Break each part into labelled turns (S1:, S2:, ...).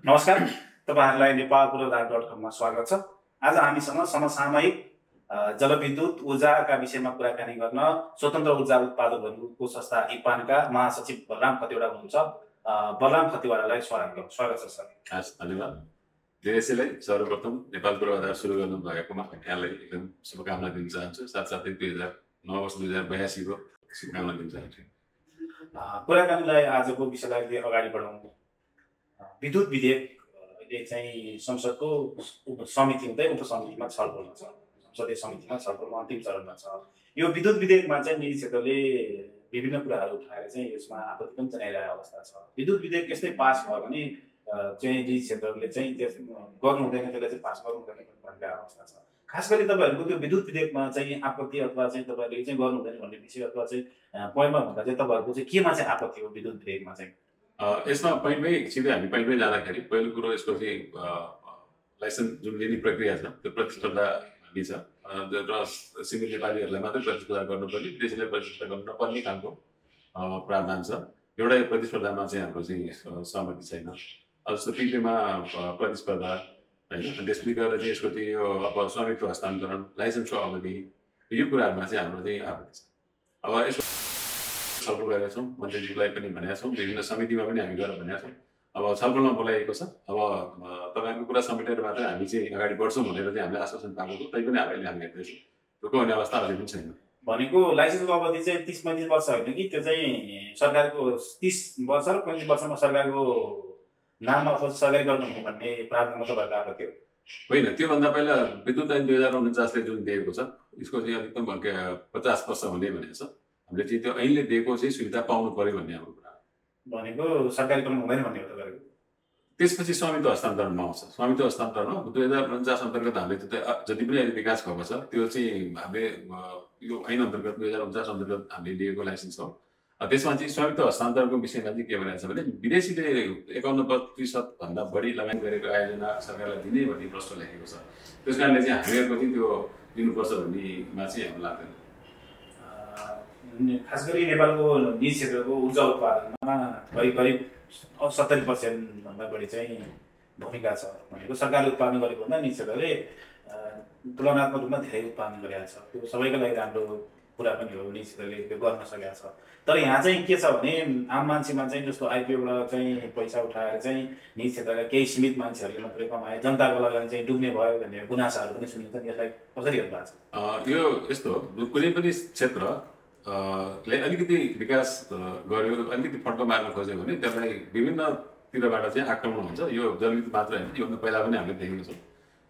S1: नमस्कार, तपाईहरुलाई नेपाल पूर्वाधार.com मा स्वागत छ। आज हामीसँग समसामयिक जलविद्युत ऊर्जाका विषयमा कुराकानी गर्न स्वतन्त्र ऊर्जा उत्पादकहरूको संस्था इपानका महासचिव बलराम खतिवडा हुनुहुन्छ। बलराम खतिवडालाई स्वागत छ सर।
S2: हस्, धन्यवाद। देशैलाई सर्वप्रथम नेपाल पूर्वाधार सुरु गर्नु भएकोमा यहाँलाई एकदम शुभकामना दिन चाहन्छु। साथसाथै 2009 वर्ष 2082 को शुभकामना दिन चाहन्छु।
S1: कुराकानीलाई आजको विषयलाई अगाडि बढाउनु विद्युत विधेयकले चाहिँ संसदको समिति हुँदै उपसमितिमा छलफलमा छ। संसदीय समितिमा छलफलमा अन्तिम चरणमा छ। यो विद्युत विधेयकमा चाहिँ निजी क्षेत्रले विभिन्न कुराहरू उठाएर चाहिँ यसमा आपत्ति पनि जनाइरहेको अवस्था छ। विद्युत विधेयक यस्तै पास भयो भने चाहिँ निजी क्षेत्रले चाहिँ त्यस गर्नु हुँदैन, त्यसलाई चाहिँ पास गर्नु हुँदैन भन्ने अवस्था छ। खास गरी तपाईहरुको त्यो विद्युत विधेयकमा चाहिँ आपत्ति अथवा चाहिँ तपाईहरुले चाहिँ गर्नु हुँदैन भन्ने विषय अथवा चाहिँ पोइन्टमा भन्दा चाहिँ तपाईहरुको चाहिँ केमा चाहिँ आपत्ति हो विद्युत विधेयकमा चाहिँ?
S2: यसमा पहिल्यै सिधै हामी पहिल्यै जाँदाखेरि पहिलो कुरो यसको चाहिँ लाइसेन्स जुन लिने प्रक्रिया छ त्यो प्रतिस्पर्धा लिन्छ र सिङ्गल नेपालीहरूलाई मात्रै प्रतिस्पर्धा गर्नुपर्ने, विदेशीलाई प्रतिस्पर्धा गर्नु नपर्ने खालको प्रावधान छ। एउटा यो प्रतिस्पर्धामा चाहिँ हाम्रो चाहिँ सहमति छैन। जस्तो पिकेमा प्रतिस्पर्धा होइन, त्यसले गर्दा चाहिँ यसको चाहिँ यो अब स्वामित्व हस्तान्तरण, लाइसेन्सको अवधि, यो कुराहरूमा चाहिँ हाम्रो चाहिँ आपत्ति छ। अब यसको छलफल गरेका छौँ, मन्त्रीज्यूलाई पनि भनेका छौँ, विभिन्न समितिमा पनि हामी गएर भनेका छौँ। अब छलफलमा बोलाइएको छ। अब तपाईँको कुरा समेटेर मात्रै हामी चाहिँ अगाडि बढ्छौँ भनेर चाहिँ हामीले आश्वासन पाएको छौँ। तैपनि अहिले हामी हेर्दैछौँ, रोक्नु हुने अवस्था अहिले पनि छैन।
S1: भनेको लाइसेन्सको अवधि चाहिँ 30-35 वर्ष होइन कि त्यो चाहिँ सरकारको 30 वर्ष र 35 वर्षमा सरकारको नाममा अथवा सरकारी गर्नु भन्ने प्रावधानमा तपाईँहरूको आपत्ति हो?
S2: होइन, त्योभन्दा पहिला विद्युत ऐन 2049ले जुन दिएको छ यसको चाहिँ अधिकतम 50 वर्ष हुने भनेको छ। हामीले चाहिँ त्यो ऐनले दिएको चाहिँ सुविधा पाउनु पर्यो भन्ने हाम्रो कुरा
S1: भनेको सरकारीकरण हुँदैन भन्ने हो तपाईँको?
S2: त्यसपछि स्वामित्व हस्तान्तरणमा आउँछ। स्वामित्व हस्तान्तरण 2049 अन्तर्गत हामीले जति पनि अहिले विकास भएको छ त्यो चाहिँ हामीले यो ऐन अन्तर्गत 2049 अन्तर्गत हामीले लिएको लाइसेन्स हो। त्यसमा चाहिँ स्वामित्व हस्तान्तरणको विषयमा चाहिँ के भनिरहेको छ भने विदेशीले 51% भन्दा बढी लगानी गरेको आयोजना सरकारलाई दिने भन्ने प्रश्न लेखेको छ। त्यस कारणले चाहिँ हामीहरूको चाहिँ त्यो दिनुपर्छ भन्नेमा चाहिँ हाम्रो लाग्दैन।
S1: खास गरी नेपालको निजी क्षेत्रको ऊर्जा उत्पादनमा करिब 70% भन्दा बढी चाहिँ भूमिका छ। भनेको सरकारले उत्पादन गरेको भन्दा निजी क्षेत्रले तुलनात्मक रूपमा धेरै उत्पादन गरेको छ। त्यो सबैको लागि राम्रो कुरा पनि हो, निजी क्षेत्रले त्यो गर्न सकेको छ। तर यहाँ चाहिँ के छ भने आम मान्छेमा चाहिँ जस्तो आइपिओबाट चाहिँ पैसा उठाएर चाहिँ निजी क्षेत्रका केही सीमित मान्छेहरूले मात्रै कमाए, जनताको लगानी चाहिँ डुब्ने भयो भन्ने गुनासाहरू पनि सुनिन्छ। यसलाई कसरी हेर्नु भएको छ?
S2: यो यस्तो कुनै पनि क्षेत्र अलिकति विकास गर्यो, अलिकति फड्को मार्न खोज्यो भने त्यसलाई विभिन्नतिरबाट चाहिँ आक्रमण हुन्छ। यो जलविद्युत मात्र होइन, योभन्दा पहिला पनि हामीले देखेको छौँ।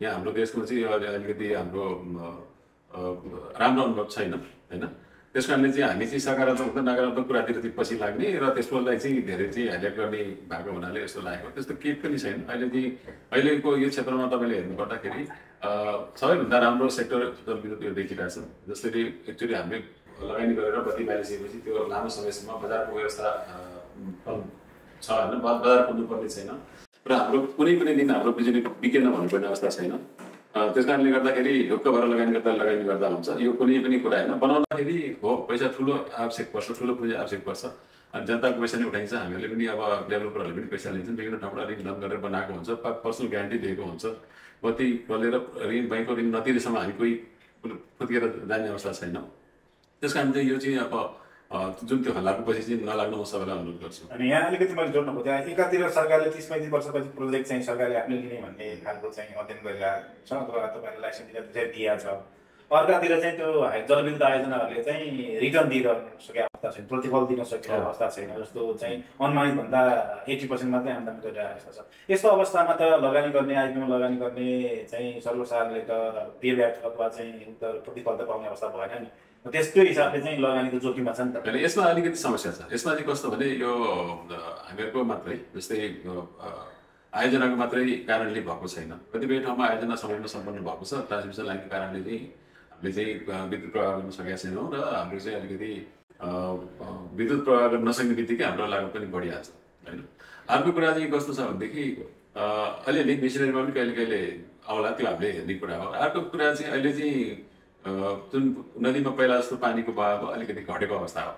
S2: यहाँ हाम्रो देशमा चाहिँ अलिकति हाम्रो राम्रो अनुभव छैन होइन। त्यस कारणले चाहिँ हामी चाहिँ सकारात्मक नकारात्मक कुरातिर चाहिँ पछि लाग्ने र त्यसकोलाई चाहिँ धेरै चाहिँ हाइलाइट गर्ने भएको हुनाले यस्तो लागेको। त्यस्तो केही पनि छैन। अहिलेको यो क्षेत्रमा तपाईँले हेर्नु पर्दाखेरि सबैभन्दा राम्रो सेक्टर जलविद्युत यो देखिरहेछ। जसरी एक्चुअली हामीले लगानी गरेर बत्ती बालिसकेपछि त्यो लामो समयसम्म बजारको व्यवस्था छ होइन, बजार पुग्नुपर्ने छैन र हाम्रो कुनै पनि दिन हाम्रो बिजुली बिकेन भन्नुपर्ने अवस्था छैन। त्यस कारणले गर्दाखेरि ढुक्क भएर लगानी गर्दा हुन्छ। यो कुनै पनि कुरा होइन। बनाउँदाखेरि हो पैसा ठुलो आवश्यक पर्छ, ठुलो पुँजी आवश्यक पर्छ। अनि जनताको पैसा नै उठाइन्छ। हामीले पनि अब डेभलपरहरूले पनि पैसा लिन्छन्, विभिन्न ठाउँबाट ऋण धन गरेर बनाएको हुन्छ, पर्सनल ग्यारेन्टी दिएको हुन्छ। बत्ती खोलेर ऋण बैंकको ऋण नतिरेसम्म हामी कोही फुत्केर जाने अवस्था छैन। त्यस कारण चाहिँ यो चाहिँ अब जुन त्यो लागेपछि चाहिँ नलाग्नु म सबैलाई अनुरोध गर्छु।
S1: अनि यहाँ अलिकति मैले जोड्नु खोजेँ, एकातिर सरकारले 30-35 वर्षपछि प्रोजेक्ट चाहिँ सरकारले आफूले लिने भन्ने खालको चाहिँ अध्ययन गरिरहेको छ अथवा तपाईँहरूले लाइसेन्स दिएको छ। अर्कातिर चाहिँ त्यो जलविद्युत आयोजनाहरूले चाहिँ रिटर्न दिइरहनु सकेको अवस्था छैन, प्रतिफल दिन सकेको अवस्था छैन। जस्तो चाहिँ अनुमानित भन्दा 80% मात्रै आम्दानी गरिरहेको अवस्था छ। यस्तो अवस्थामा त लगानी गर्ने, आइपिओमा लगानी गर्ने चाहिँ सर्वसाधारणले त पेब्याक अथवा चाहिँ प्रतिफल त पाउने अवस्था भएन नि। त्यसको हिसाबले चाहिँ लगानीको जोखिममा छ नि त।
S2: यसमा अलिकति समस्या छ। यसमा चाहिँ कस्तो भने यो हामीहरूको मात्रै जस्तै आयोजनाको मात्रै कारणले भएको छैन। कतिपय ठाउँमा आयोजना समयमा सम्पन्न भएको छ, ट्रान्समिसन लाइनको कारणले चाहिँ हामीले चाहिँ विद्युत प्रवाह गर्न सकेका छैनौँ र हाम्रो चाहिँ अलिकति विद्युत प्रवाह गर्न नसक्ने बित्तिकै हाम्रो लागत पनि बढिहाल्छ होइन। अर्को कुरा चाहिँ कस्तो छ भनेदेखि अलिअलि मेसिनरीमा पनि कहिले कहिले आउला, त्यो हामीले हेर्ने कुरा हो। अर्को कुरा चाहिँ अहिले चाहिँ जुन नदीमा पहिला जस्तो पानीको बहाव अलिकति घटेको अवस्था हो।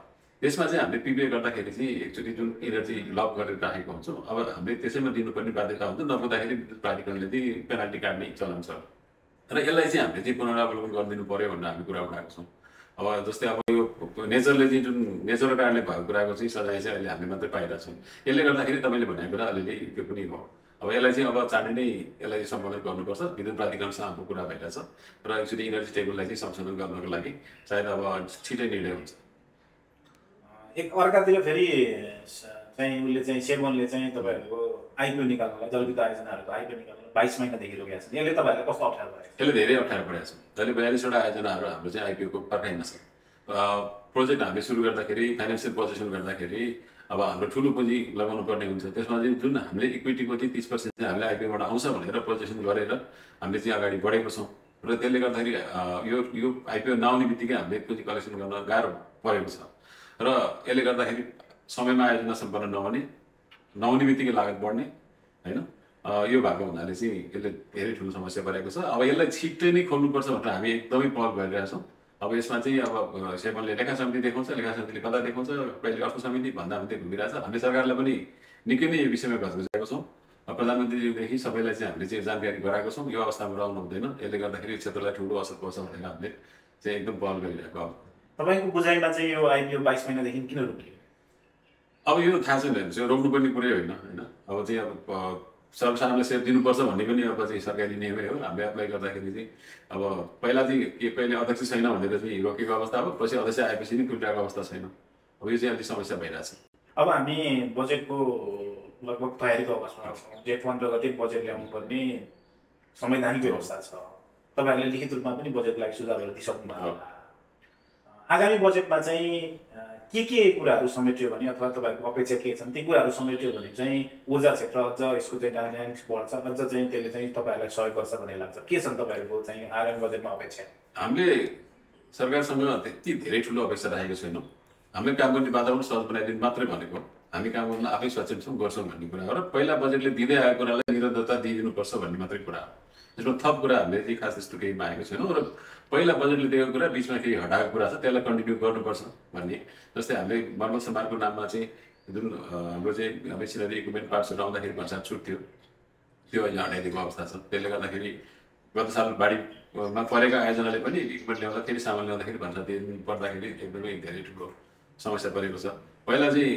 S2: त्यसमा चाहिँ हामीले पिपिए गर्दाखेरि चाहिँ एकचोटि जुन इनर्जी लक गरेर राखेको हुन्छौँ अब हामीले त्यसैमा दिनुपर्ने बाध्यता हुन्छ नपुग्दाखेरि विद्युत प्राधिकरणले चाहिँ पेनाल्टी काट्ने चलन छ र यसलाई चाहिँ हामीले चाहिँ पुनरावलोकन गरिदिनु पर्यो भनेर हामी कुरा उठाएको छौँ अब जस्तै अब यो नेचरले चाहिँ जुन नेचरको कारणले भएको कुराको चाहिँ सजाय चाहिँ अहिले हामीले मात्रै पाइरहेको छौँ यसले गर्दाखेरि तपाईँले भनेको कुरा अलिअलि त्यो पनि हो अब यसलाई चाहिँ अब चाँडै नै यसलाई सम्बोधन गर्नुपर्छ विद्युत प्राधिकरणसँग हाम्रो कुरा भइरहेछ र एकचोटि इनर्जी टेबललाई चाहिँ संशोधन गर्नको लागि सायद अब छिटै निर्णय हुन्छ
S1: एक अर्कातिर फेरि चाहिँ उसले चाहिँ सेबनले चाहिँ तपाईँहरूको आइपिओ निकाल्नलाई जलविद्युत आयोजनाहरूको आइपिओ निकाल्नु 22 महिनादेखि रोकेको छ यसले तपाईँहरूलाई कस्तो अप्ठ्यारो भयो
S2: यसले धेरै अप्ठ्यारो परेको छ अहिले 42वटा आयोजनाहरू हाम्रो चाहिँ आइपिओको पर्खाइमा छ प्रोजेक्ट हामीले सुरु गर्दाखेरि फाइनेन्सियल पोजिसन गर्दाखेरि अब हाम्रो ठुलो पुँजी लगाउनु पर्ने हुन्छ त्यसमा चाहिँ जुन हामीले इक्विटीको चाहिँ 30% चाहिँ हामीले आइपिओबाट आउँछ भनेर पोजिसन गरेर हामीले चाहिँ अगाडि बढेको छौँ र त्यसले गर्दाखेरि यो आइपिओ नआउने बित्तिकै हामीले पुँजी कलेक्सन गर्न गाह्रो परेको छ र यसले गर्दाखेरि समयमा आयोजना सम्पन्न नहुने बित्तिकै लागत बढ्ने होइन यो भएको हुनाले चाहिँ यसले धेरै ठुलो समस्या परेको छ अब यसलाई छिट्टै नै खोल्नुपर्छ भनेर हामी एकदमै पहल गरिरहेका छौँ अब यसमा चाहिँ अब सेबनले लेखा समिति देखाउँछ लेखा समितिले कता देखाउँछ कहिले अर्को समिति भन्दा भन्दै घुमिरहेछ हामीले सरकारलाई पनि निकै नै यो विषयमा घचघचाएको छौँ प्रधानमन्त्रीज्यूदेखि सबैलाई चाहिँ हामीले चाहिँ जानकारी गराएको छौँ यो अवस्थामा रहनु हुँदैन यसले गर्दाखेरि यो क्षेत्रलाई ठुलो असर पर्छ भनेर हामीले चाहिँ एकदम पहल गरिरहेको अब
S1: तपाईँको बुझाइमा चाहिँ यो आइपिओ 22 महिनादेखि किन रोकियो
S2: अब यो थाहा छैन हेर्नुहोस् यो रोक्नुपर्ने कुरै होइन अब चाहिँ अब सर्वसाधारणलाई सेयर दिनुपर्छ भन्ने पनि अब चाहिँ सरकारी नियमै हो हामीले एप्लाई गर्दाखेरि चाहिँ अब पहिला चाहिँ के कहिले अध्यक्ष छैन भनेर चाहिँ रोकेको अवस्था हो पछि अध्यक्ष आएपछि नि खुल्टाएको अवस्था छैन अब यो चाहिँ अलिक समस्या भइरहेछ
S1: अब हामी बजेटको लगभग तयारीको अवस्थामा छौँ जेठ 15 गते बजेट ल्याउनु पर्ने संवैधानिक व्यवस्था छ तपाईँहरूले लिखित रूपमा पनि बजेटलाई सुझावहरू दिइसक्नु भएको होला आगामी बजेटमा चाहिँ के कुराहरू समेट्यो भने अथवा तपाईँहरूको अपेक्षा के छन् ती कुराहरू समेट्यो भने चाहिँ ऊर्जा क्षेत्र अझ यसको चाहिँ डाइनामिक्स बढ्छ अझ चाहिँ त्यसले चाहिँ तपाईँहरूलाई सहयोग गर्छ भन्ने लाग्छ के छन् तपाईँहरूको चाहिँ आगामी बजेटमा अपेक्षा
S2: हामीले सरकारसँग त्यति धेरै ठुलो अपेक्षा राखेको छैनौँ हामीले काम गर्ने वातावरण सहज बनाइदिनु मात्रै भनेको हामी काम गर्न आफै सचेत छौँ गर्छौँ भन्ने कुरा हो र पहिला बजेटले दिँदै आएको कुरालाई निरन्तरता दिइदिनुपर्छ भन्ने मात्रै कुरा हो त्यसमा थप कुरा हामीले चाहिँ खास त्यस्तो केही मागेको छैनौँ र पहिला बजेटले दिएको कुरा बिचमा केही हटाएको कुरा छ त्यसलाई कन्टिन्यू गर्नुपर्छ भन्ने जस्तै हामीले मर्मत सम्मानको नाममा चाहिँ जुन हाम्रो चाहिँ मेसिनरी इक्विपमेन्ट पार्ट्सहरू आउँदाखेरि भन्सार छुट थियो त्यो अहिले हटाइदिएको अवस्था छ त्यसले गर्दाखेरि गत साल बाढीमा परेका आयोजनाले पनि इक्विपमेन्ट ल्याउँदाखेरि सामान ल्याउँदाखेरि भन्सार दिनु पर्दाखेरि एकदमै धेरै ठुलो समस्या परेको छ पहिला चाहिँ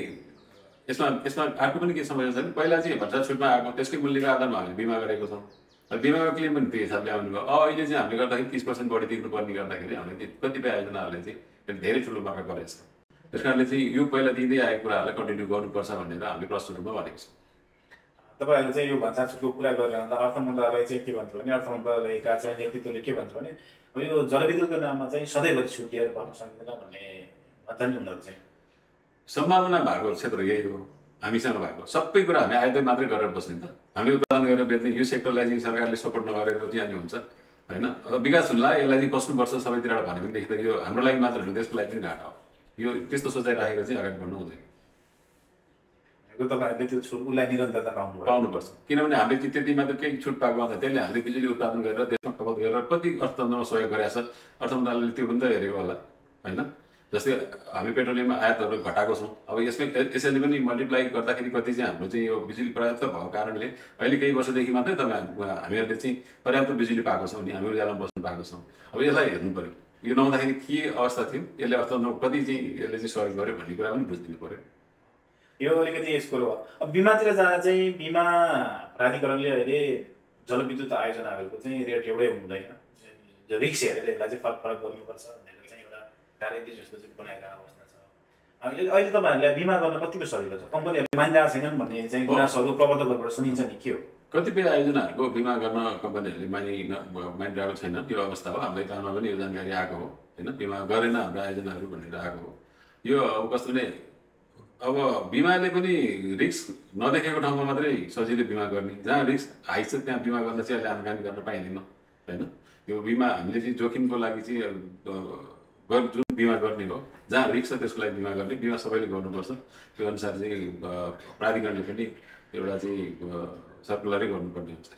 S2: यसमा अर्को पनि के समस्या छ भने पहिला चाहिँ भन्सार छुटमा आएको त्यसकै मूल्यको आधारमा हामीले बिमा गरेको छौँ बिमाको क्लेम पनि त्यो हिसाबले आउनु भयो अहिले चाहिँ हामीले गर्दाखेरि 30% बढी तिर्नुपर्ने गर्दाखेरि हामीले कतिपय आयोजनाहरूले चाहिँ धेरै ठुलो मौका गरेको छ त्यस कारणले चाहिँ यो पहिला दिँदै आएको कुराहरूलाई कन्टिन्यू गर्नुपर्छ भनेर हामीले प्रश्न रूपमा भनेको छौँ
S1: तपाईँहरूले चाहिँ यो भन्सार छुटको कुरा गरिरहँदा अर्थ मन्त्रालय चाहिँ के भन्छ भने अर्थ मन्त्रालयका चाहिँ नेतृत्वले के भन्छ भने अब यो जलविद्युतको नाममा चाहिँ सधैँभरि छुट दिएर भन्न सकिँदैन भन्ने भन्छ नि उनीहरू चाहिँ
S2: सम्भावना भएको क्षेत्र यही हो हामीसँग भएको सबै कुरा हामी आयत मात्रै गरेर बस्ने त हामीले उत्पादन गरेर बेच्ने यो सेक्टरलाई चाहिँ सरकारले सपोर्ट नगरेर चाहिँ हुन्छ होइन विकास हुनलाई यसलाई चाहिँ बस्नुपर्छ सबैतिरबाट भन्यो भनेदेखि त यो हाम्रो लागि मात्र होइन देशको लागि पनि घाटा हो यो त्यस्तो सोचाइ राखेर चाहिँ अगाडि बढ्नु हुँदैन
S1: तपाईँहरूले त्यो छुट उसलाई निरन्तरता
S2: पाउनुपर्छ किनभने हामीले चाहिँ त्यति मात्र केही छुट पाएको हुन्छ त्यसले हामीले बिजुली उत्पादन गरेर देशमा खपत गरेर कति अर्थतन्त्रमा सहयोग गरेको छ अर्थ मन्त्रालयले त्यो पनि त हेरेको होला होइन जस्तै हामी पेट्रोलियम आयातहरू घटाएको छौँ अब यसैले पनि मल्टिप्लाई गर्दाखेरि कति चाहिँ हाम्रो चाहिँ यो बिजुली पर्याप्त भएको कारणले अहिले केही वर्षदेखि मात्रै हामीहरूले चाहिँ पर्याप्त बिजुली पाएको छौँ नि हामी उज्यालोमा बस्नु पाएको छौँ अब यसलाई हेर्नु पऱ्यो यो नहुँदाखेरि के अवस्था थियो यसले अर्थतन्त्रमा कति चाहिँ यसले चाहिँ सहयोग गर्यो भन्ने कुरा पनि बुझिदिनु पऱ्यो
S1: यो अलिकति यसको हो अब बिमातिर जाँदा चाहिँ बिमा प्राधिकरणले अहिले जलविद्युत आयोजनाहरूको चाहिँ रेट एउटै हुँदैन रिक्स हेरेर यसलाई चाहिँ फरक फरक गर्नुपर्छ भनेर चाहिँ एउटा कार्यनीति जस्तो चाहिँ बनाइरहेको अवस्था छ अहिले तपाईँहरूलाई बिमा गर्न कतिको सजिलो छ कम्पनीहरूले मानिरहेको छैनन् भन्ने चाहिँ गुनासोहरू प्रवर्तकहरूबाट सुनिन्छ नि के हो
S2: कतिपय आयोजनाहरूको बिमा गर्न कम्पनीहरूले मानिरहेको छैन त्यो अवस्था हो हाम्रो काममा पनि यो जानकारी आएको हो होइन बिमा गरेन हाम्रो आयोजनाहरू भनेर आएको हो यो अब कस्तो नै अब बिमाले पनि रिस्क नदेखेको ठाउँमा मात्रै सजिलो बिमा गर्ने जहाँ रिस्क हाई छ त्यहाँ बिमा गर्न चाहिँ अहिले आम्दानी गर्न पाइँदैन होइन यो बिमा हामीले चाहिँ जोखिमको लागि चाहिँ जुन बिमा गर्ने हो जहाँ रिस्क छ त्यसको लागि बिमा गर्ने बिमा सबैले गर्नुपर्छ त्यो अनुसार चाहिँ प्राधिकरणले पनि एउटा चाहिँ सर्कुलरै गर्नुपर्ने हुन्छ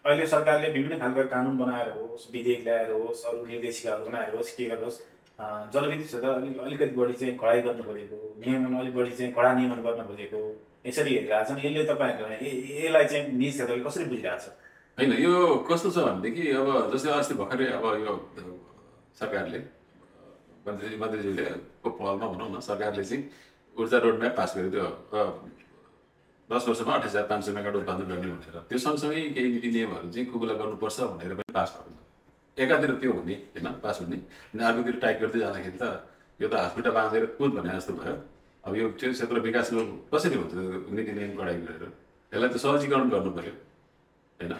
S1: अहिले सरकारले विभिन्न खालका कानुन बनाएर होस् विधेयक ल्याएर होस् अरू निर्देशिकाहरू बनाएर होस् के गरोस् जलविद्युत क्षेत्र अलिकति बढी चाहिँ कडाइ गर्नु खोजेको, नियमन अलिक बढी चाहिँ कडा नियमन गर्न खोजेको यसरी हेरिरहेको छन्। यसले तपाईँहरूले यसलाई चाहिँ निजी क्षेत्रले कसरी बुझिरहेको छ?
S2: होइन, यो कस्तो छ भनेदेखि अब जस्तै अस्ति भर्खरै अब यो सरकारले मन्त्रीज्यूले को पहलमा भनौँ न, सरकारले चाहिँ ऊर्जा रोडम्याप पास गर्यो। त्यो 10 वर्षमा 28,500 मेगावाट उत्पादन गर्ने भनेर। त्यो सँगसँगै केही नीति नियमहरू चाहिँ कुबुला गर्नुपर्छ भनेर पनि पास भएको छ। एकातिर त्यो हुने होइन, पास हुने, अनि अर्कोतिर टाइट गर्दै जाँदाखेरि त यो त हातखुट्टा बाँधेर कुद भने जस्तो भयो। अब यो क्षेत्र विकास कसरी हुन्छ नीति नियम कडाइ गरेर? यसलाई त सहजीकरण गर्नु पर्यो होइन।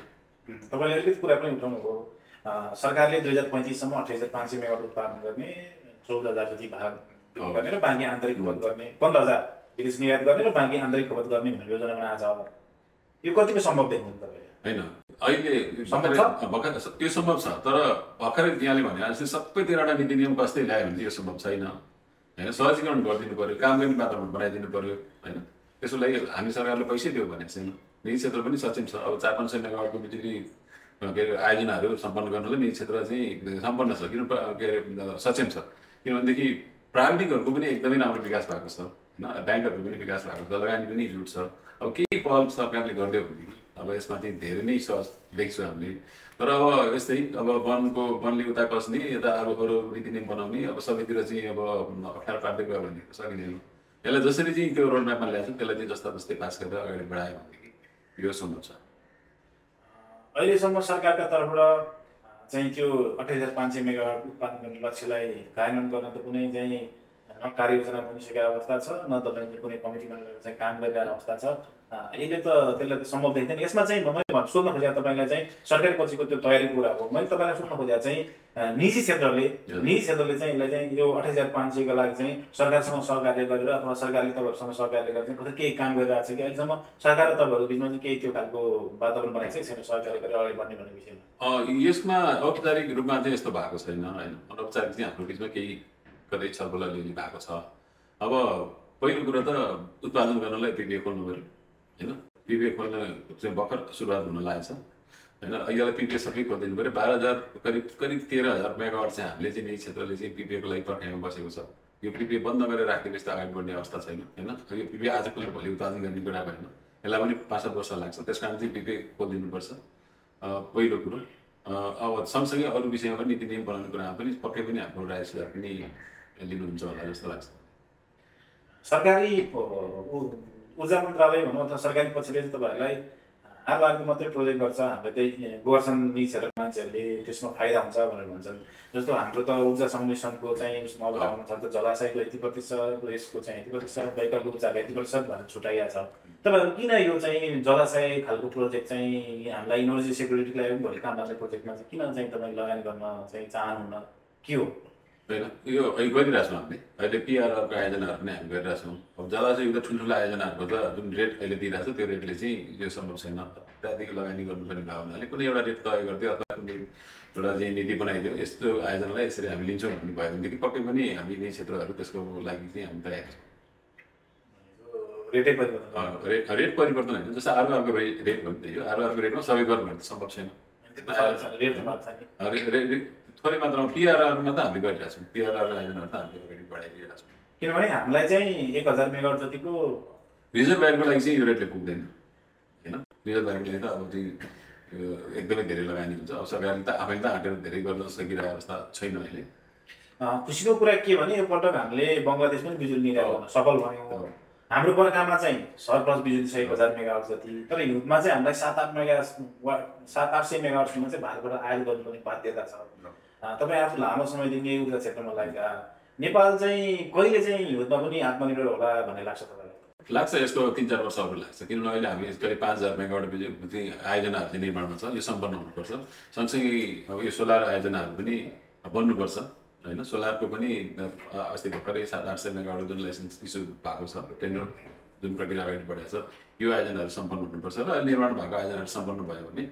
S1: तपाईँले अलिकति कुरा पनि उठाउनु भयो। सरकारले 2035 सम्म 28,500 मेगावाट उत्पादन गर्ने, 14,000 जति भाग गर्ने र बाँकी आन्तरिक खपत गर्ने, 15,000 विदेश निर्यात गर्ने र बाँकी आन्तरिक खपत गर्ने भनेर योजना बनाएको छ। यो कतिको सम्भव देख्नुहुन्छ तपाईँले?
S2: होइन, अहिले भर्खर त्यो सम्भव छ, तर भर्खरै यहाँले भने जस्तै सबै 13वटा नीति नियम कस्तै ल्यायो भने यो सम्भव छैन होइन। सहजीकरण गरिदिनु पर्यो, काम गर्ने वातावरण बनाइदिनु पर्यो होइन। त्यसको लागि हामी सरकारले पैसै दियो भनेको छैन। निजी क्षेत्र पनि सक्षम छ। अब 400-500 मेगावाटको बिजुली के अरे आयोजनाहरू सम्पन्न गर्नलाई निजी क्षेत्र चाहिँ सम्पन्न छ, किन के अरे सक्षम छ। किनभनेदेखि प्राविधिकहरूको पनि एकदमै राम्रो विकास भएको छ होइन, ब्याङ्कहरूको पनि विकास भएको छ, लगानी पनि जुट छ। अब केही पहल सरकारले गरिदियो भने अब यसमाथि धेरै नै सहज देख्छु हामीले। तर अब यस्तै अब वनले उता कस्ने, यता अरू नीति नियम बनाउने, अब सबैतिर चाहिँ अब अप्ठ्यारो पार्दै गयो भने सकिँदैन। यसलाई जसरी चाहिँ त्यो रोडम्यापमा ल्याएको छ त्यसलाई चाहिँ जस्ता जस्तै पास गरेर अगाडि बढायो भनेदेखि यो सम्भव छ।
S1: अहिलेसम्म सरकारका तर्फबाट चाहिँ त्यो 28,500 मेगावाट उत्पादन गर्ने लक्ष्यलाई कार्यान्वयन गर्न त कुनै चाहिँ न कार्ययोजना बनिसकेको अवस्था छ, न तपाईँले कुनै कमिटीमा चाहिँ काम गरिरहेको अवस्था छ। यसले त त्यसलाई त सम्भव देख्दैन। यसमा चाहिँ मैले सोध्न खोजेको तपाईँलाई चाहिँ सरकारी पक्षको त्यो तयारी कुरा हो। मैले तपाईँलाई सोध्न खोजेको चाहिँ निजी क्षेत्रले चाहिँ यसलाई चाहिँ यो 28,500 को लागि चाहिँ सरकारसँग सहकार्य गरेर अथवा सरकारले तपाईँहरूसँग सहकार्य गरेर चाहिँ कसरी केही काम गरिरहेको छ कि अहिलेसम्म सरकार र तपाईँहरूको बिचमा चाहिँ केही त्यो खालको वातावरण बनाएको छ सहकार्य गरेर अगाडि बढ्ने भन्ने विषयमा?
S2: यसमा औपचारिक रूपमा चाहिँ यस्तो भएको छैन होइन। अनौपचारिक चाहिँ हाम्रो बिचमा केही कतै छलफल अलिअलि भएको छ। अब पहिलो कुरा त उत्पादन गर्नलाई पिपिए खोल्नु पऱ्यो होइन। पिपिए खोल्न चाहिँ भर्खर सुरुवात हुन लागेको छ होइन। यसलाई पिपिए सबै खोलिदिनु पऱ्यो। 12,000 करिब 13,000 मेगावाट चाहिँ हामीले चाहिँ निजी क्षेत्रले चाहिँ पिपिएको लागि पर्खाइमा बसेको छ। यो पिपिए बन्द गरेर राखेपछि त अगाडि बढ्ने अवस्था छैन होइन। यो पिपिए आज कसले भोलि उत्पादन गर्ने कुरा भएन, यसलाई पनि 5-7 वर्ष लाग्छ। त्यस कारण चाहिँ पिपिए खोलिदिनुपर्छ पहिलो कुरो। अब सँगसँगै अरू विषयमा पनि नीति नियम बनाउने कुरामा पनि पक्कै पनि हाम्रो राय सुझाव पनि लिनुहुन्छ होला जस्तो लाग्छ।
S1: सरकारी ऊर्जा मन्त्रालय भनौँ अथवा सरकारी पक्षले चाहिँ तपाईँहरूलाई आगोको मात्रै प्रोजेक्ट गर्छ, हाम्रो त्यही गर्छन् निजी क्षेत्रका मान्छेहरूले, त्यसमा फाइदा हुन्छ भनेर भन्छन्। जस्तो हाम्रो त ऊर्जा संरक्षणको चाहिँ अवधारणा छ, जलाशयको 80%, यसको चाहिँ 80%, वैकल्पिक ऊर्जाको 80% भनेर छुट्याइएको छ। तपाईँहरू किन यो चाहिँ जलाशय खालको प्रोजेक्ट चाहिँ हामीलाई इनर्जी सेक्युरिटीको लागि पनि भोलि काम लाग्ने प्रोजेक्टमा चाहिँ किन चाहिँ तपाईँ लगानी गर्न चाहिँ चाहनुहुन्न, के हो?
S2: होइन, यो अहिले गरिरहेको छौँ हामीले। अहिले पिआरआरको आयोजनाहरू पनि हामी गरिरहेको छौँ। अब जलाशय एउटा ठुल्ठुलो आयोजनाहरूको त जुन रेट अहिले दिइरहेको छ त्यो रेटले चाहिँ यो सम्भव छैन। त्यहाँदेखि लगानी गर्नुपर्ने भावनाले कुनै एउटा रेट तय गरिदियो अथवा कुनै एउटा चाहिँ नीति बनाइदियो, यस्तो आयोजनालाई यसरी हामी लिन्छौँ भन्ने भयो भनेदेखि पक्कै पनि हामी निजी क्षेत्रहरू त्यसको लागि चाहिँ हामी तयार छौँ। रेट परिवर्तन होइन, जस्तो आरओआरको रेट हो नि त। यो आरओआरको रेटमा सबै गर्नु भने त सम्भव छैन। थोरै मात्रामा पिआरआरमा त हामीले गरिरहेको छौँ। पिआरआर आयोजनाहरू त हामीले अगाडि बढाइदिरहेको छौँ।
S1: किनभने हामीलाई चाहिँ 1,000 मेगावाट जतिको
S2: रिजर्भ ब्याङ्कको लागि चाहिँ यो रेटले पुग्दैन होइन। रिजर्भ ब्याङ्कले त अब चाहिँ एकदमै धेरै लगानी हुन्छ। अब सरकारले त आफैले त आँटेर धेरै गर्न सकिरहेको अवस्था छैन अहिले।
S1: खुसीको कुरा के भने योपटक हामीले बङ्गलादेश पनि बिजुली निर्यात गर्न सफल भयौँ। हाम्रो बर्खामा चाहिँ सरप्लस बिजुली छ 1,000 मेगावाट जति, तर हिउँदमा चाहिँ हामीलाई 700-800 मेगावाटसम्म चाहिँ भारतबाट आयात गर्नुपर्ने बाध्यता छ। तपाईँ आफू लामो समयदेखि ऊर्जा क्षेत्रमा लागेका, नेपाल चाहिँ कहिले चाहिँ हिउँदमा पनि आत्मनिर्भर होला भन्ने लाग्छ तपाईँलाई?
S2: लाग्छ, यसको 3-4 वर्ष अगाडि लाग्छ। किनभने अहिले हामी करिब 5,000 मेगावाट बिजुली आयोजनाहरू चाहिँ निर्माणमा छ, यो सम्पन्न हुनुपर्छ। सँगसँगै अब यो सोलर आयोजनाहरू पनि बन्नुपर्छ होइन। सोलरको पनि अस्ति भर्खरै 700-800 मेगावाट जुन लाइसेन्स इस्यु भएको छ, टेन्डर जुन प्रक्रिया अगाडि बढेको छ, यो आयोजनाहरू सम्पन्न हुनुपर्छ र निर्माण भएको आयोजनाहरू सम्पन्न भयो भने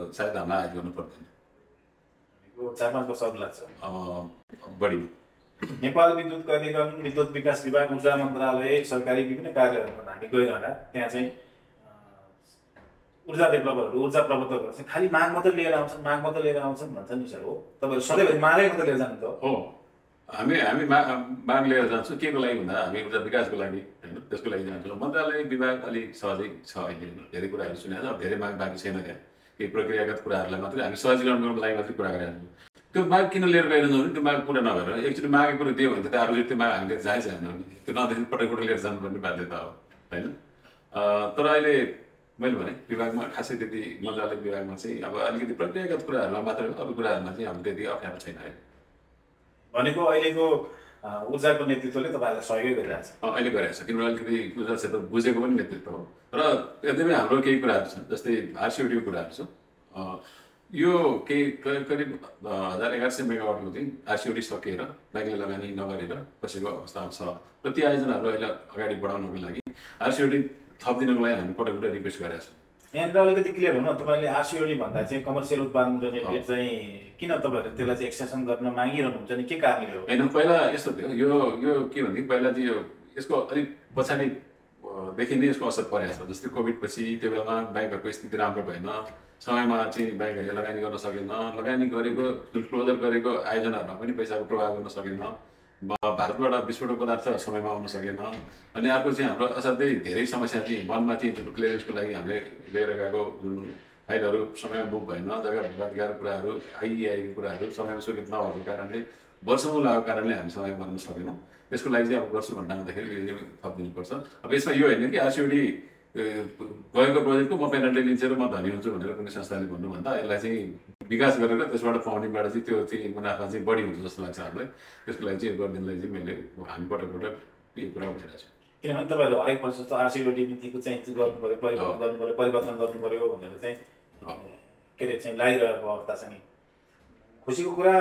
S2: सायद हामीलाई आयात गर्नु पर्दैन।
S1: 4-5 वर्ष अघि लाग्छ
S2: बढी।
S1: नेपाल विद्युत कार्यक्रम, विद्युत विकास विभाग, ऊर्जा मन्त्रालय, सरकारी विभिन्न कार्यालयहरूमा हामी गइरहँदा त्यहाँ चाहिँ ऊर्जा डेभलपरहरू, ऊर्जा प्रवर्तकहरू चाहिँ खालि माग मात्रै लिएर आउँछन् भन्छन् नि सर। हो, तपाईँहरू सधैँभरि मागै मात्रै लिएर जानु त
S2: हो? हामी हामी माग लिएर जान्छौँ के को लागि भन्दा हामी ऊर्जा विकासको लागि होइन त्यसको लागि जान्छौँ। मन्त्रालय विभाग अलिक सहजै छ अहिले धेरै कुराहरू सुनेर अब धेरै माग बाँकी छैन त्यहाँ केही प्रक्रियागत कुराहरूलाई मात्रै हामी सहजीकरण गर्नको लागि मात्रै कुरा गरेका छौँ। त्यो माग किन लिएर गइरहन्छौँ भने त्यो माग पुरा नभएर एकचोटि मागेको कुरो दियो भने त अरूले त्यो माग हामीले जाँच छैन त्यो नदेखि पटक पटक लिएर जानुपर्ने बाध्यता हो होइन। तर अहिले मैले भने विभागमा खासै त्यति मन्त्रालय विभागमा चाहिँ अब अलिकति प्रक्रियागत कुराहरूमा मात्र अरू कुराहरूमा चाहिँ हाम्रो त्यति अप्ठ्यारो छैन अहिले।
S1: भनेको अहिलेको ऊर्जाको नेतृत्वले तपाईँहरूलाई सहयोग गरिरहेको छ।
S2: अहिले गरिरहेको छ किनभने अलिकति ऊर्जा क्षेत्र बुझेको पनि नेतृत्व हो र यद्यपि हाम्रो केही कुराहरू छन् जस्तै आरसिओडीको कुराहरू छ। यो केही करिब 1100 मेगावाटको चाहिँ आरसिओडी सकिएर ब्याङ्कले लगानी नगरेर बसेको अवस्थामा छ र ती आयोजनाहरू अहिले अगाडि बढाउनको लागि आरसिओडी थपिदिनको लागि हामी पटक पटक रिक्वेस्ट गरेका छौँ।
S1: यहाँनिर अलिकति क्लियर हुनु तपाईँले आरसिओडी भन्दा चाहिँ कमर्सियल उत्पादन गर्ने रेट चाहिँ किन तपाईँहरूले त्यसलाई चाहिँ एक्सटेन्सन गर्न मागिरहनुहुन्छ नि के कारणले हो?
S2: होइन पहिला यस्तो थियो यो के भने पहिला चाहिँ यो यसको अलिक पछाडिदेखि नै यसको असर परेको छ। जस्तै कोभिड पछि त्यो बेलामा ब्याङ्कहरूको स्थिति राम्रो भएन, समयमा चाहिँ ब्याङ्कहरूले लगानी गर्न सकेन, लगानी गरेको जुन क्लोजर गरेको आयोजनाहरूमा पनि पैसाको प्रभाव गर्न सकेन, भारतबाट विस्फोटक पदार्थ समयमा आउन सकेन। अनि अर्को चाहिँ हाम्रो असाध्यै धेरै समस्या चाहिँ वनमा चाहिँ जुन क्लियरेन्सको लागि हामीले लिएर गएको जुन फाइलहरू समयमा बुक भएन, जग्गा विवादका कुराहरू आइएको कुराहरू समयमा स्वीकृत नभएको कारणले वर्षौँ लागेको कारणले हामी समयमा गर्न सकेनौँ। त्यसको लागि चाहिँ अब गर्छु भन्दा आउँदाखेरि यो थपिदिनुपर्छ। अब यसमा यो होइन कि आरसिओडी गएको प्रोजेक्टको म पेनल्टी लिन्छु र म धनी हुन्छु भनेर कुनै संस्थाले भन्नुभन्दा यसलाई चाहिँ विकास गरेर त्यसबाट फाउन्डिङबाट चाहिँ त्यो चाहिँ मुनाफा चाहिँ बढी हुन्छ जस्तो लाग्छ हामीलाई। त्यसको लागि चाहिँ गरिदिनलाई चाहिँ मैले हामी पटक पटक यो कुरा उठाइरहेको छु।
S1: किनभने तपाईँहरू हरेक वर्ष जस्तो आरसिओडी नीतिको चाहिँ गर्नु पऱ्यो, परिवर्तन गर्नु पऱ्यो भनेर चाहिँ के अरे चाहिँ लागिरहेको अवस्था छ नि। खुसीको कुरा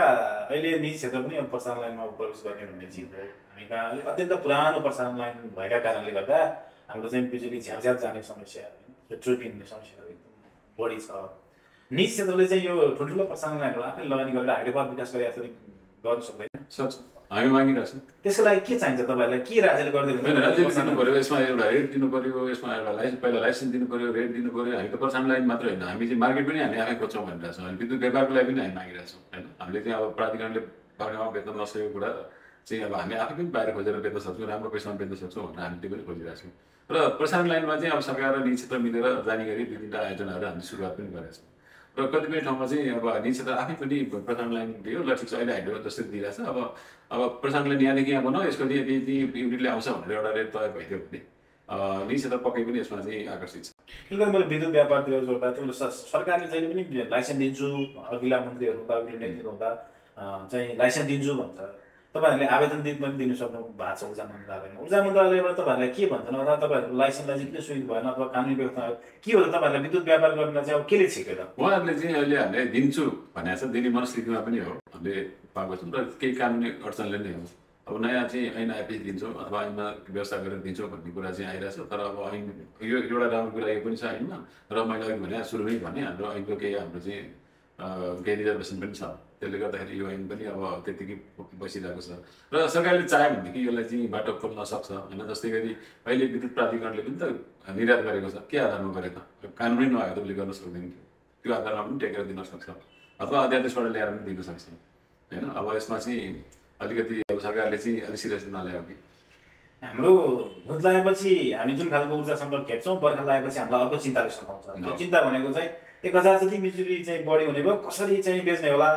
S1: अहिले निजी क्षेत्र पनि अब प्रसारण लाइनमा प्रवेश गर्ने भन्ने चिज हो। हामी कहाँ अत्यन्त पुरानो प्रसारण लाइन भएका कारणले गर्दा हाम्रो चाहिँ बिजुली झ्याप जाने समस्या होइन, ट्रिपिङ समस्याहरू एकदम बढी छ। निजी क्षेत्रले चाहिँ यो ठुल्ठुलो प्रसारण लाइनहरू आफै लगानी गरेर हाइड्रोपावर विकास गरेर यसरी गर्न सक्दैन।
S2: सक्छ, हामी मागिरहेको छौँ।
S1: त्यसको लागि के चाहिन्छ तपाईँहरूलाई? के राज्यले गरिदिनु?
S2: राज्यले दिनु पऱ्यो, यसमा एउटा रेट दिनु पऱ्यो, यसमा एउटा पहिला लाइसेन्स दिनु पऱ्यो, रेट दिनु पऱ्यो। हामी त प्रसारण लाइन मात्र होइन, हामी चाहिँ मार्केट पनि हामी आफै खोज्छौँ भनिरहेको छौँ। हामी विद्युत व्यापारको लागि पनि हामी मागिरहेको छौँ होइन। हामीले चाहिँ अब प्राधिकरणले बारेमा बेच्न नसकेको कुरा चाहिँ अब हामी आफै पनि बाहिर खोजेर बेच्न सक्छौँ, राम्रो पैसामा बेच्न सक्छौँ भनेर हामी त्यो पनि खोजिरहेको छौँ। र प्रसारण लाइनमा चाहिँ अब सरकार र निजी क्षेत्र मिलेर जाने गरी 2-3टा आयोजनाहरू हामीले सुरुवात पनि गरेका छौँ। र कतिपय ठाउँमा चाहिँ अब निजी क्षेत्र आफै पनि प्रसारण लाइन दियो, ल ठिक छ अहिले हाइड्रो जस्तै दिइरहेछ। अब प्रसारण लाइन यहाँदेखि यहाँ बनाऊ, यसको यदि युनिटले आउँछ भनेर एउटा रेट तय भइदियो भने निजी क्षेत्र पक्कै पनि यसमा चाहिँ आकर्षित छ।
S1: किनभने मैले विद्युत व्यापारतिर जोड्दा त्यो सरकारले जहिले पनि लाइसेन्स दिन्छु, अघिल्ला मन्त्रीहरू हुँदा अघिल्लो नेतृत्व हुँदा चाहिँ लाइसेन्स दिन्छु भन्छ। तपाईँहरूले आवेदन पनि दिनु सक्नु भएको छ ऊर्जा मन्त्रालयमा। ऊर्जा मन्त्रालयबाट तपाईँहरूलाई के भन्छन् अथवा तपाईँहरूको लाइसेन्सलाई चाहिँ किन स्वीकृत भएन अथवा कानुनी व्यवस्था के हो? तपाईँहरूलाई विद्युत व्यापार गर्न चाहिँ अब केले छिक्यो त?
S2: उहाँहरूले चाहिँ अहिले हामीले दिन्छु भनेको छ, दिने मनस्थितिमा पनि हो, हामीले पाएको छौँ र केही कानुनी अडचनले नै हो। अब नयाँ चाहिँ ऐन आएपछि दिन्छौँ अथवा ऐनमा व्यवस्था गरेर दिन्छौँ भन्ने कुरा चाहिँ आइरहेछ। तर अब ऐन यो एउटा राम्रो कुरा यो पनि छ ऐनमा। र मैले अघि भने सुरुमै भने हाम्रो ऐनको केही हाम्रो चाहिँ केही रिजर्भेसन पनि छ, त्यसले गर्दाखेरि यो ऐन पनि अब त्यतिकै बसिरहेको छ। र सरकारले चाह्यो भनेदेखि यसलाई चाहिँ बाटो खोल्न सक्छ होइन। जस्तै गरी अहिले विद्युत प्राधिकरणले पनि त निर्यात गरेको छ, के आधारमा गरे त? कानुनै नभए त उसले गर्न सक्दैन थियो, त्यो आधारमा पनि टेकेर दिन सक्छ अथवा अध्यादेशबाट ल्याएर पनि दिन सक्छ होइन। अब यसमा चाहिँ अलिकति अब सरकारले चाहिँ अलिक सिरियस नल्यायो कि
S1: हाम्रो भुत लागेपछि हामी जुन खालको ऊर्जा सङ्कट खेप्छौँ, बर्खा लागेपछि हामीलाई अर्को चिन्ताले सताउँछ। त्यो चिन्ता भनेको चाहिँ 1000 जति बिजुली चाहिँ बढी हुने भयो, कसरी चाहिँ बेच्ने होला?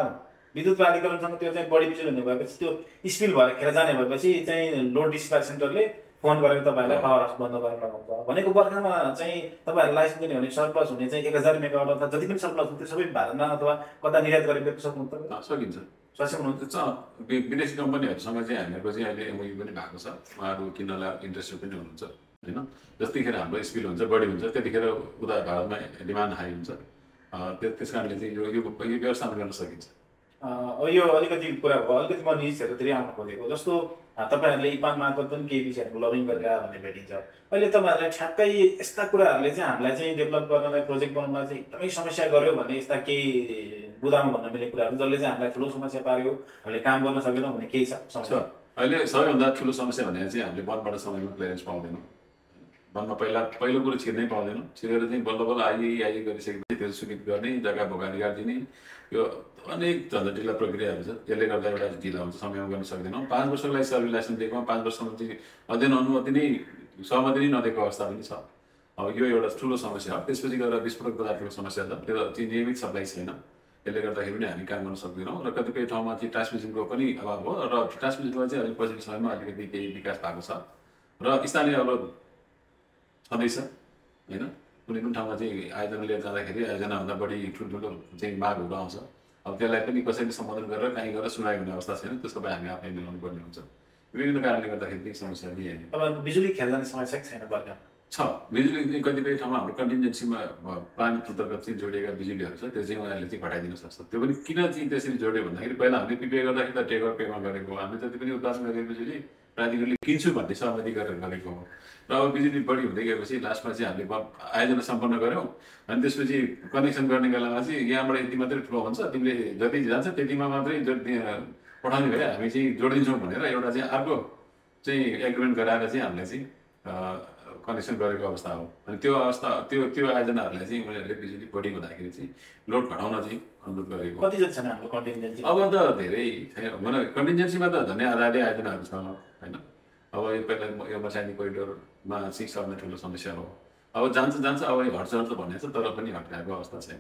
S1: विद्युत प्राधिकरणसँग त्यो चाहिँ बढी बिजुली हुने भएपछि त्यो स्पिल भएर खेर जाने भएपछि चाहिँ लोड डिस्प्याच सेन्टरले फोन गरेर तपाईँहरूलाई पावर हाउस बन्द गरेर लगाउँछ। भनेको बर्खामा चाहिँ तपाईँहरूलाई लाइसेन्स दिने भने सरप्लस हुने चाहिँ 1000 मेगावाट अथवा जति पनि सरप्लस हुन्छ त्यो सबै भारतमा अथवा कता निर्यात गरेर बेच्न सक्नुहुन्छ?
S2: सकिन्छ, सक्नुहुन्छ। विदेशी कम्पनीहरूसँग चाहिँ हामीहरूको चाहिँ अहिले एमओयू पनि भएको छ, उहाँहरू किन्नलाई इन्ट्रेस्टेड पनि हुनुहुन्छ होइन। जतिखेर हाम्रो स्पिल हुन्छ बढी हुन्छ त्यतिखेर उता भारतमा डिमान्ड हाई हुन्छ। त्यस कारणले चाहिँ यो व्यवस्थापन गर्न सकिन्छ।
S1: यो अलिकति कुरा भयो, अलिकति म निजी क्षेत्रतिर आउन खोजेको। जस्तो तपाईँहरूले इपान मार्फत पनि केही विषयहरूको लबिङ गरेर भन्ने भेटिन्छ। अहिले तपाईँहरूले ठ्याक्कै यस्ता कुराहरूले चाहिँ हामीलाई चाहिँ डेभलप गर्नलाई प्रोजेक्ट बनाउनलाई चाहिँ एकदमै समस्या गर्यो भन्ने यस्ता केही बुदामा भन्न मिल्ने कुराहरू जसले चाहिँ हामीलाई ठुलो समस्या पार्यो, हामीले काम गर्न सकेनौँ भन्ने केही छ समस्या?
S2: अहिले सबैभन्दा ठुलो समस्या भनेको चाहिँ हामीले वनबाट समयमा क्लियरेन्स पाउँदैनौँ। वनमा पहिलो कुरो छिर्नै पाउँदैनौँ। छिरेर चाहिँ बल्ल बल्ल आइए गरिसकेपछि त्यो स्वीकृत गर्ने, जग्गा भोगानी गरिदिने, यो अनेक झन्झटिला प्रक्रियाहरू छ। त्यसले गर्दा एउटा ढिला हुन्छ, समयमा गर्न सक्दैनौँ। 5 वर्षको लागि सर्भिस लाइसेन्स दिएकोमा 5 वर्षमा चाहिँ अध्ययन अनुमति नै सहमति नै नदिएको अवस्था पनि छ। अब यो एउटा ठुलो समस्या हो। त्यसपछि गएर विस्फोटक पदार्थको समस्या छ, त्यो चाहिँ नियमित सप्लाई छैन। त्यसले गर्दाखेरि पनि हामी काम गर्न सक्दैनौँ र कतिपय ठाउँमा चाहिँ ट्रान्समिसनको पनि अभाव हो र ट्रान्समिसनमा चाहिँ अलिक पछिल्लो समयमा अलिकति केही विकास भएको छ र स्थानीय अवरोध छँदैछ होइन। कुनै पनि ठाउँमा चाहिँ आयोजना लिएर जाँदाखेरि आयोजनाभन्दा बढी ठुल्ठुलो चाहिँ मागहरू आउँछ। अब त्यसलाई पनि कसैले सम्बोधन गरेर कहीँ गएर सुनाइ हुने अवस्था छैन, त्यसको पनि हामी आफै मिलाउनु पर्ने हुन्छ। विभिन्न कारणले गर्दाखेरि चाहिँ समस्या पनि होइन।
S1: अब बिजुली खेल्ने समस्या छैन बर्खा
S2: छ। बिजुली कतिपय ठाउँमा हाम्रो कन्टिन्जेन्सीमा प्लान्ट अन्तर्गत चाहिँ जोडिएका बिजुलीहरू छ, त्यो चाहिँ उनीहरूले चाहिँ घटाइदिन सक्छ। त्यो पनि किन चाहिँ त्यसरी जोड्यो भन्दाखेरि पहिला हामीले पे गर्दाखेरि त टेकर पेमा गरेको हो। हामीले जति पनि उत्पादन गरेको बिजुली प्राधिकरणले किन्छु भन्ने सहमति गरेर गरेको हो र अब बिजुली बढी हुँदै गएपछि लास्टमा चाहिँ हामीले आयोजना सम्पन्न गऱ्यौँ। अनि त्यसपछि कनेक्सन गर्ने बेलामा चाहिँ यहाँबाट यति मात्रै फ्लो हुन्छ, तिमीले जति जान्छ त्यतिमा मात्रै पठाउने भए हामी चाहिँ जोडिदिन्छौँ भनेर एउटा चाहिँ अर्को चाहिँ एग्रिमेन्ट गराएर चाहिँ हामीले चाहिँ कनेक्सन गरेको अवस्था हो। अनि त्यो आयोजनाहरूलाई चाहिँ उनीहरूले बिजुली बढी हुँदाखेरि चाहिँ लोड घटाउन चाहिँ अनुरोध गरेको।
S1: कति जति छैन हाम्रो कन्टिन्जेन्सी?
S2: अब त धेरै छैन, कन्टिन्जेन्सीमा त झन् आधा आयोजनाहरू छ होइन। अब यो पहिला यो मसानी कोरिडोरमा चाहिँ सर्ने ठुलो समस्या हो। अब जान्छ अब हट्छ भन्ने छ, तर पनि हटाएको अवस्था छैन।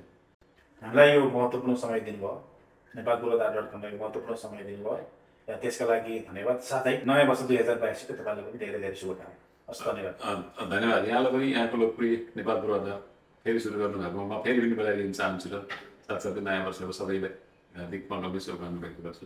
S1: हामीलाई यो महत्त्वपूर्ण समय दिनुभयो, नेपाल पूर्वाधार.comलाई महत्त्वपूर्ण समय दिनुभयो, त्यसका लागि धन्यवाद। साथै नयाँ वर्ष 2022को तपाईँलाई पनि धेरै धेरै शुभकामना।
S2: धन्यवाद। यहाँलाई पनि यहाँको लोकप्रिय नेपाल पूर्वाधार फेरि सुरु गर्नुभएकोमा म फेरि पनि बधाई दिन चाहन्छु र साथसाथै नयाँ वर्षको सबैलाई हार्दिक शुभकामना व्यक्त गर्छु।